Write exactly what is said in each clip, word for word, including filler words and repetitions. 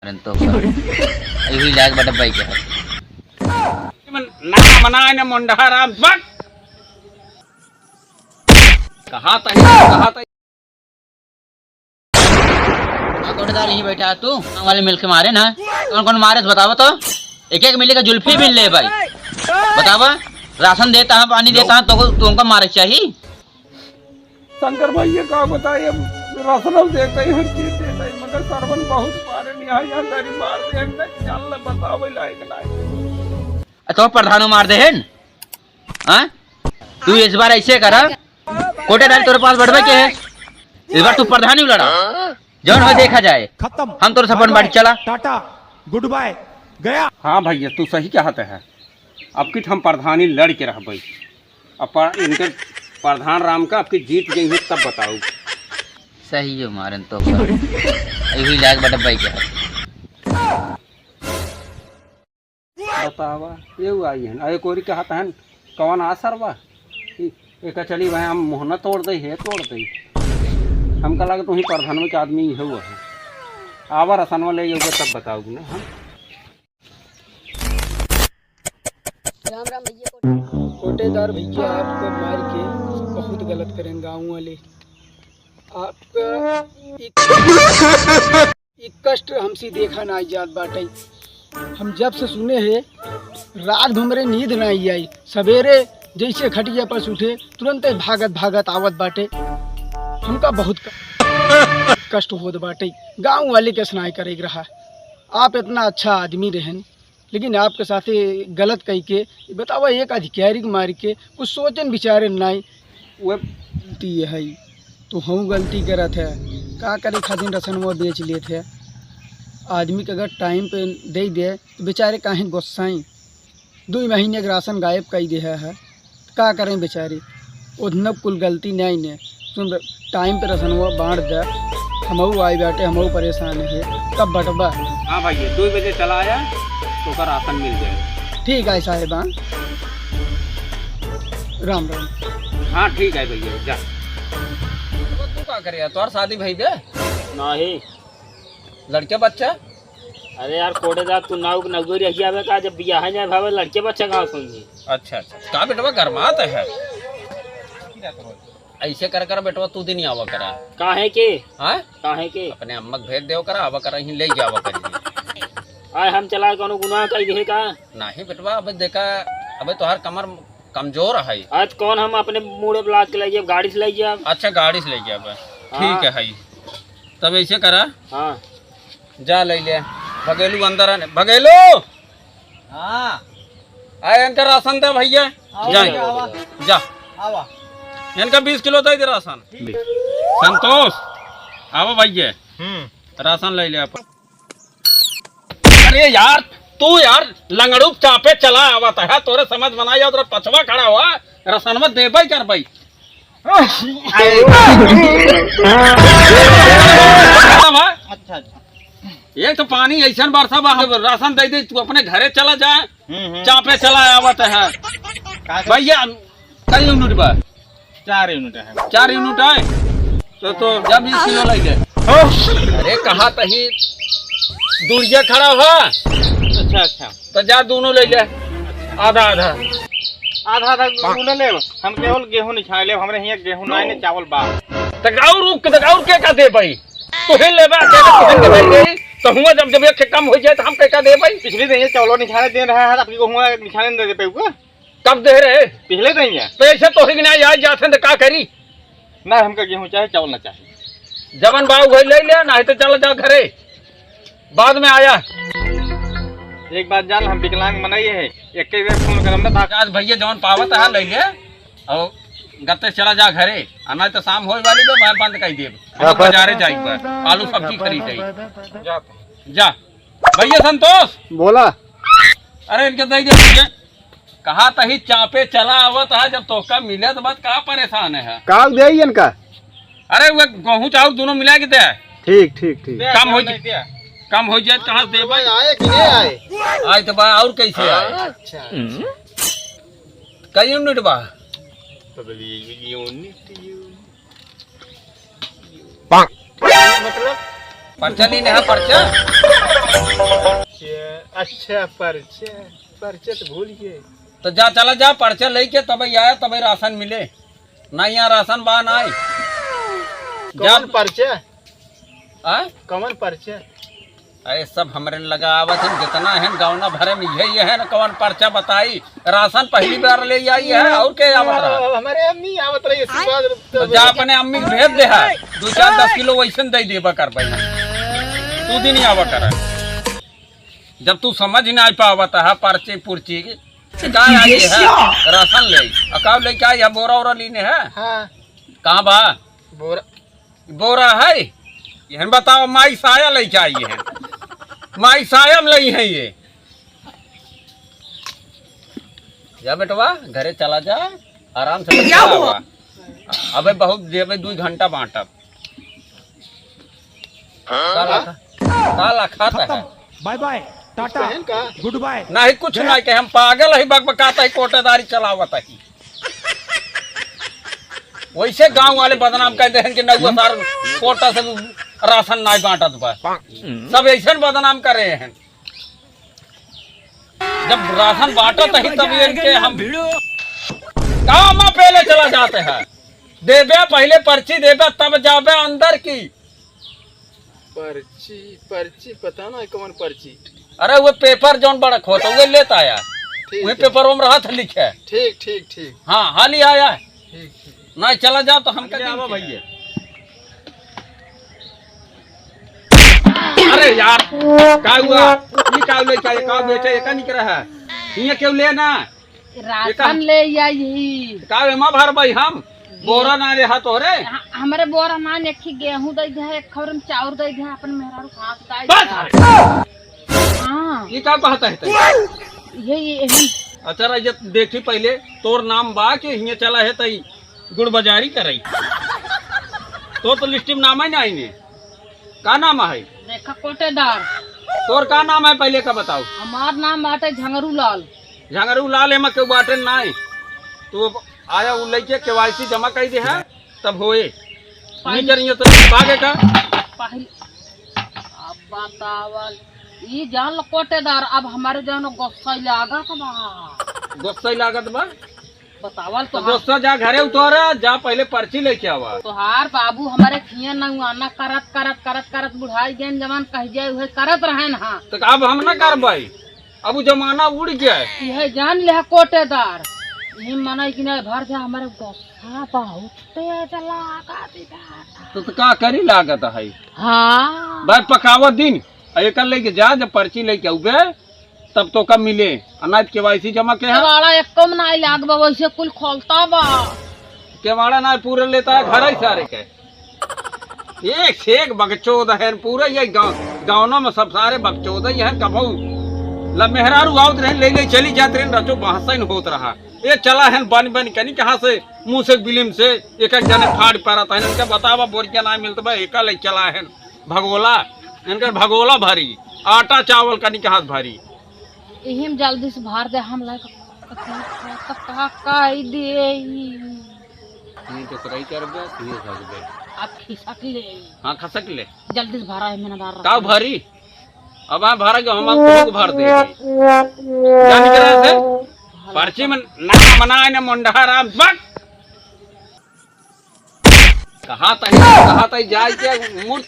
अरे तो यही लायक बटन भाई के है। मन ना मनाए ना मुंडा राम बक। कहा तही, कहा तही। का कोटेदार यहीं बैठा है तू? गाँव वाले मिलके मारे ना। कौन कौन मारे बतावा तो। एक एक मिली का जुल्फी भी ले भाई। बतावा। राशन देता है, पानी देता है, तो तुमको मारे चाहिए। शंकर भाई, ये का बताई, अब रसनौ देतै, हर चीज देतै, मगर सरवन बहुत मारे, यहाँ, यहाँ गाड़ी मार दे, हम नहीं जान ले, बतावे लायक नहीं। तो प्रधानो मार दे हैं? हाँ? तू इस बार ऐसे करा, कोटेदार तोरे पास बढ़वे के है, इस बार तू प्रधानी लड़ा, जौन हो देखा जाए। खत्म। हम तोरे से अपन बाटी चला। टाटा, गुड बाय, गया। हाँ भैया, तू सही कहत है, अब की हम प्रधानी लड़ के रहबै। अब पर-, इनके प्रधान राम का आपकी जीत गई है, तब बताओ। सही हो मारन तो। यही लायक बटन भाई के है। बतावा, ये आई है। अरे कोरी कहत है, कौन आ सरवा? ई, एका चली भाई, हम मुँह न तोड़ दे, हे तोड़ दे। हमका लगे तू ही प्रधान के आदमी ही हुआ है। आवा रसनवा ले जाऊगा, तब बताओ ना हम। राम राम भैया। कोटेदार भैया, आपको मार के बहुत गलत करें गाँव वाले। आपका एक, एक कष्ट हमसे देखा ना जात बाटे। हम जब से सुने हैं, रात भर हमरे नींद ना आई। सवेरे जैसे खटिया पर से उठे, तुरंत ही भागत भागत आवत बाटे। हमका बहुत क-, कष्ट होत बाटे। गाँव वाले के सुनाई करे के रहा। आप इतना अच्छा आदमी रहन, लेकिन आपके साथे गलत कई के, बतावा, एक अधिकारी के मार के कुछ सोचन विचारन नाई। वो दिए है, तो हम गलती करत है, का करे खातिर रसनवा बेच लेत है। आदमी के अगर टाइम पे दे दे, तो बेचारे काहे गुस्साई। दुई महीने के राशन गायब कई दे है। का करें बेचारी, उतना कुल गलती नहीं ने। सुन, टाइम पे रसनवा बाँट दे, हमहू आई बाटे, हमहू परेशान है, कब बटबा? हाँ भैया, दो बजे चला आया, तो का राशन मिल जाए। ठीक है साहेबान, राम राम। हाँ ठीक है भैया, जा। तू का करे यार, तोहर शादी भई बे? नहीं। लड़के बच्चा? अरे यार, कोटेदार, तू नाव के नगोरी रह जावे का? जब बियाह जाए भावे, लड़के बच्चा कहाँ सुन जी? अच्छा, अच्छा। का बेटवा गरमात है? ऐसे कर कर बेटवा, तू दिन आवा करा। काहे के? हाँ? काहे के? अपने अम्मा के भेज देव करा, आवा करा, ही ले जावा करी। आए हम चला, कोनो गुनाह कई दिहे का? नहीं बेटवा, अब देखा, अब तोहार कमर कमजोर है। आज कौन हम अपने मूड़े पे लाद के ले जाब, गाड़ी से ले जाब। अच्छा, गाड़ी से ले जाब। हाँ। ठीक है। तब ऐसे करा। हाँ। जा ले ले। भगेलू अंदर आने। भगेलू! हाँ। आ, इनका राशन दे भैया। आवा, जा। आवा। जा। आवा। इनका बीस किलो दे दे राशन। ठीक। संतोष, आवा भैया। हम्म। राशन ले ले अपन। अरे यार, तू यार लंगड़ू चापे चला आवत है, तोरे समझ बनाई, उधर पछवा खड़ा हुआ, रसनवा देबे करबे। अच्छा, अच्छा। एक तो पानी ऐसन बरसा बा, राशन दे दे, तू अपने घरे चला जा, हम्म, हम्म। चापे चला आवत है। का कर- भैया, कई यूनिट बा? चार यूनिट है। चार यूनिट है? तो, तो जा बीस किलो ले ले। अरे कहा तही दूरिया खड़ा हुआ। अच्छा, अच्छा। तो जा दोनों ले ले। आधा, आधा। आधा, आधा दोनों ले। हम केवल गेहूं नहीं छाने ले, हमरे हियां गेहूं ना, चावल बा। तक और रुक, तक और के का दे भाई? तोहे लेबा, के का तोहे के दे गई? तो हुआ जब, जब एक से कम हो जाए तो हम के का दे भाई? पिछली दिन ये चावल नहीं छाने दे रहा है, आपकी को हुआ नहीं छाने दे दे पे हुआ? कब दे रहे? पिछले दिन या? तो ऐसे तोहरी के ना याद जात हैं तो का करी? ना, हमका गेहूं चाहे, चावल ना चाहे। जवन बा वही ले ले, नहीं तो चला जा घरे, बाद में आया। एक बात जान, हम विकलांग मनई है, एक के बेर फोन करम ना। आज भैया जवन पावत है ले ले, और गत्ते चला जा घरे, आ नहीं तो शाम होए वाली बा, मैं बंद कर देब। हम बाजारे जाई बा, आलू सब्जी खरीदे। जा। जा। भैया संतोष। बोला। अरे इनके दे दे भैया। कहा तही चापे चला आवत है, जब तोहका मिले तो बात का परेशान है? का दे इनका? अरे वो गेहूं चाउर दोनों मिला के दे। ठीक, ठीक, ठीक। कम हो जाए, कम हो जाए, कहाँ से देबे? आए कि नहीं आए? आए तो बा, और कैसे आए? अच्छा। हम्म। कई यूनिट बा? मतलब? पर्चा लेने है, पर्चा? अच्छा, अच्छा, पर्चा, पर्चा तो भूल गए। तो जा, चला जा, पर्चा लेके तबे आया, तबे राशन मिले। ना यहाँ राशन बा, ना आई। जा। कौन पर्चा? हाँ? कौन पर्चा? अरे, सब हमरे लगा आवत हैं, जितना है गाँव ना भरे में यही है ना, कौन पर्चा बताई? राशन पहली बार ले आई है, और के आवत रहा? हमारे अम्मी आवत रही है, आशीर्वाद तो जा, अपने अम्मी के भेज दे है, दो चार दस किलो वैसन दे देबा कर भाई, तू दिन आवा कर। जब तू समझ ही ना पावत है पर्ची पुर्ची की, तो का आई है? राशन ले, अकाउ लेके आई है, बोरा ओरा लीने है। हाँ। कहाँ बा? बोरा। बोरा है? यहन बताओ, माई साया लेके आई है, माई साया में लई है ये। जा बेटवा, घरे चला जा, आराम से बैठा हुआ। अबे बहुत देबे, दू घंटा बाँटब। का लखा, का लखात है? Bye bye, tata, goodbye. नहीं, कुछ नहीं कहे, हम पागल ही, बकबकात ही, कोटेदारी चलावत ही। वैसे गाँव वाले बदनाम कर दे हैं कि नौवा सार कोटा से राशन नहीं बाँटत बा। सब ऐसे बदनाम करे हैं। जब राशन बाँटत ही तब इनके हम काम पहले चला जाते हैं। देबे पहले पर्ची देबे तब जाबे अंदर की। पर्ची, पर्ची पता ना कौन पर्ची। अरे वो पेपर जौन बड़ा खोता वो लेता आया। ठीक वही है। पेपर में रहा था लिखे। ठीक, ठीक, ठीक। हाँ, हाली आया है। ठीक, ठीक। नहीं चला जाओ तो हम आगे क्या आवा भैया। अरे यार, का हुआ? ये का लेके आए? का बेचे? ये का निकल रहा है? ये क्यों लेना? राशन ले आई। का एमा भर भाई हम? बोरा ना रहा तोरे? ह-, हमरे बोरा ना, एक ही गेहूं दे दे, एक खौरम चाउर दे दे, अपन मेहरारू खात दाई बस दे। अरे। हाँ। ये का कहता है तै? ये, ये, ये। अच्छा रह, ये देखी पहले, तोर नाम बा कि हियाँ चला है तई गुड़ बाजारी करई? तोर तो लिस्ट में नाम ही ना आईने। का नाम है? रेखा कोटेदार। तोर का नाम है, पहले का बताओ। हमार नाम बाटे झंगरू लाल। झंगरू लाल एमा केहू बाटे नाई। तू आया उ लइके केवाईसी जमा कई दे है, तब होए। पहले नहीं करिए तो भागे का? पहले अब बतावल, ई जान लो कोटेदार, अब हमारे जानो गुस्सा लागत बा। गुस्सा लागत बा? बतावल तो तोहार। दोस्तों, जा घरे उतरा, जा पहले पर्ची लेके आवा। तोहार बाबू हमारे खिया नौआना करत, करत, करत, करत बुढ़ाई गए, जवान कह जाए, उहे करत रहन हा। तो अब हम ना करबाई, अब वो जमाना उड़ गया है। यह जान ले कोटेदार, यही मना कि नहीं भर जा, हमारे गुस्सा बहुत तेज लागा दिला। तो, तो का करी लागत है? हाँ। भाई पकावा दिन, एक लेके जा, जब पर्ची लेके आउबे, तब तो का मिले, अनाज केवाईसी जमा के है। केवाड़ा एको में नाई लाग बा, वैसे कुल खोलता बा। केवाड़ा नाई पूरे लेता है घर ही सारे के। एक से एक बकचोद है पूरे ये गाँव, गाँवों में सब सारे बकचोद ही हैं। कबहू ल मेहरारू आवत रहे, ले ले चली जात रहे, रचो बहसैन होत रहा। ये चला है बन बन कनी कहाँ से, मुँह से बिलिम से एक एक जने फाड़ पारत है। इनका बतावा बोरिया नाई मिलत बा, एका ले चला है। भगोला, इनकर भगोला भरी, आटा चावल कनी के हाथ भरी। इही में जल्दी से भर दे, हम लाइक का, का, का, का, का दे ई। नहीं तो सगाई करबे, तू ये खसबे। आप खिसक ले। हाँ, खसक ले। जल्दी से भरा है, मैंने डाल रखा का है। भरी? अब हाँ भरा के हम आपको भर दे। जान के रहे थे? पर्ची में ना मना है ना मुंडा राम, बक। कहा तही, कहा तही जाए के मूर्त,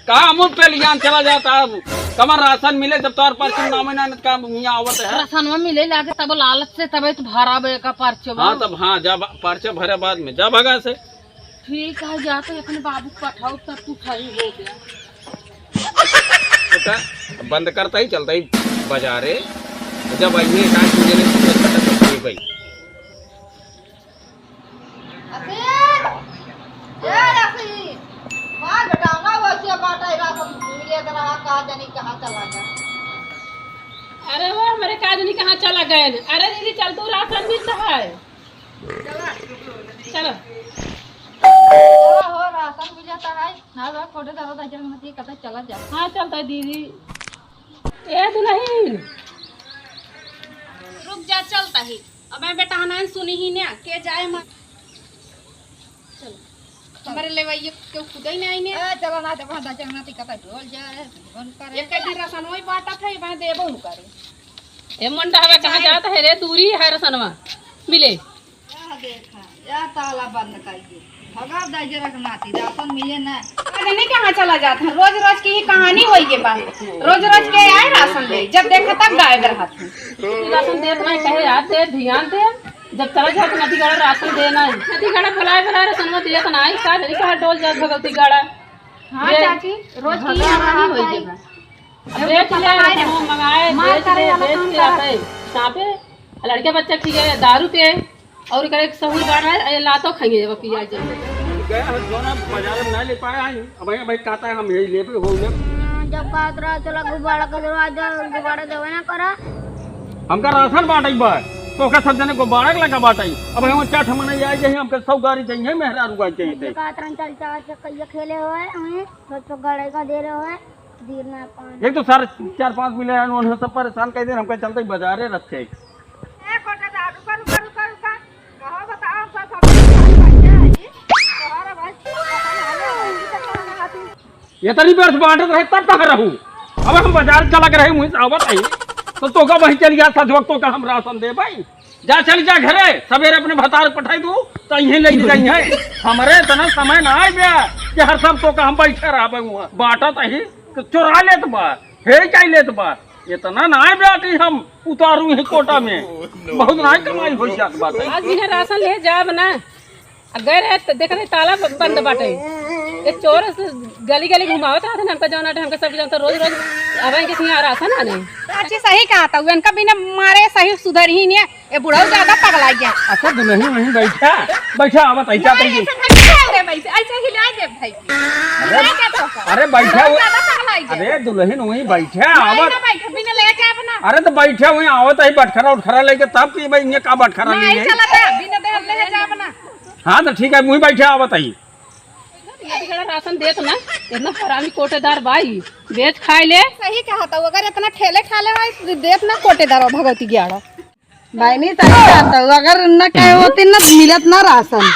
कहा मूर्त पे लियान चला जाता है। कमर राशन मिले जब तोर पर्ची नामे ना का हियाँ आवत है। राशनवा मिले लागे तब लालच से तबे तो भराबे का पर्चवा। हाँ, तब हाँ, जा बा-, पर्चा भरे बाद में, जा भगा से। ठीक है, जा तो अपने बाबू को पठाओ तब तू सही हो गया। तो का, बंद करता ही चलता ही बाजारे, जब आइए का चीजें नहीं भाई। असीम! ए असीम! मार बेटा, ना वैसे बाटा इरा सब मिले के रहा, कहाँ जानी कहाँ चला गया। अरे वो हमारे का जानी कहाँ चला गए। अरे दीदी चल तू राशन मिलता है। चला। चलो। चला हो राशन मिल जाता है। ना बा, खोटे दादा दा चल मत ये कतई चला जा। हाँ चलता है दीदी। ए दुल्हन। रुक जा चलता ही। अब मैं बेटा हनान सुनी ही ना, के जाए मत। चलो। हमरे लेवइये केहू खुदइ नाहीं ने। ए, चला ना, देखा, दा, चला ना, ती कता डोल जाए, बंद करे। एक दिन राशन वही बांटत है, वहाँ देबो न करे। ए, मुंडा हवे, कहाँ जात है रे? दूरी है रसनवा मिले। या देखा, या ताला बंद कर दे। भगा दे जे रखनाती, राशन मिले ना। पता नहीं कहाँ चला जात है, रोज रोज की ही कहानी होई के बा। रोज रोज के आए राशन ले, जब देखा तब गायब रहत है। राशन देत नहीं, कहे यार दे, ध्यान दे। जब चला जात नदी गड़ा राशन देना है, नदी गड़ा बुलाए बुलाए राशन में देत नहीं, का जनी कहाँ डोल जात भगवती गड़ा। हाँ दे, चाची, रोज की भगा कहानी होई के बा। अब बेच ले, मंगाए, मार बेच करे ले, वाला बेच काम के करत। आते, चापे, लड़के बच्चे खिए दारू पे, और करे एक सहूर बाढ़ है, ये लातो खाइए जब पिया जाए। गया है, जोना बाजार में ना ले पाया है, अब भाई, भाई कहता है हम यही लेबे, हो ले। हाँ, जब कहत रहा, चला गुब्बारा के दरवाजा, गुब्बारा देवे ना करा। हमका राशन बांटई बा, तो का सब जने गुब्बारा के लगा बांटई। अब हम चार ठे मनई आए जाइए, हमके सौ गाड़ी चाहिए, मेहरारू गाड़ी चाहिए। जब कहत रहा, चल, चार चक्कैया खेले हुए, हमें, तो, तो गड़े का दे रहे हुए। एक तो सारे चार पाँच मिले हैं, उन्हें सब परेशान कर दे, हमका चलते ही बाजारे रखे। ए, कोटेदार, रुका, रुका, रुका, रुका। कहो, बताओ, सब, सब, सब, सब, सब, सब, तोहरा भाई, ये तनी व्यर्थ बांटत रहे, तब कहाँ रहू? अब हम बाजार चला के रहे, मुँह से आवत है, तो तोका वहीं चली जा, सजवक तोका हम राशन दे भाई। जा, चल जा घरे, सवेरे अपने भतार पठाई दू, तो इहें लेके जाई है। हमरे इतना समय ना आए बे कि हर सब तोका हम बैठे रहबे हुआ। बांटत ही, तो चोरा लेत बा, हेर जाई लेत बा। इतना ना आए बे कि हम उतारू ही कोटा में। बहुत ना कमाई हो जात बाटे। आज बिना राशन ले जाब ना, आ गए रहे तो देख रहे ताला ब-, बंद बाटे। ये चोर से गली गली घुमावत रहत हैं हमका, जौन आटे हमका सब जानता, रोज रोज अब इनके यहाँ राशन आने। चाची सही कहा था, उनका बिना मारे सही सुधर ही नहीं है। ये बुढ़ऊ ज्यादा पगला गया। अच्छा दुल्हन वहीं बैठा, बैठा आवत है, क्या नहीं, कहिए? ऐसे भाई, हिला दे भाई, ऐसे हिला दे भाई। अरे, हिला दे तो का? अरे बैठा बुढ़ऊ हुआ, ज्यादा पगला गया। अरे दुल्हन वहीं बैठा नहीं, आवत। ना बैठा, बिना ले जाब ना। अरे तो बैठा हुई आवत है बटखरा उटखरा लेके, तब की भाई इन्हें का बटखरा नहीं, ले जाए? चला दे, बिना दे ले जाब ना। हाँ, तो ठीक है, मुँह बैठे आवत ही। इतना बड़ा राशन देत ना, इतना हरामी कोटेदार बाई, बेच खाए ले। सही कहा था, अगर इतना ठेले ठाले में देत ना कोटेदार भगवती ग्यारह। बहनी, सही कहा था, अगर न कहे होती ना, मिलत ना राशन।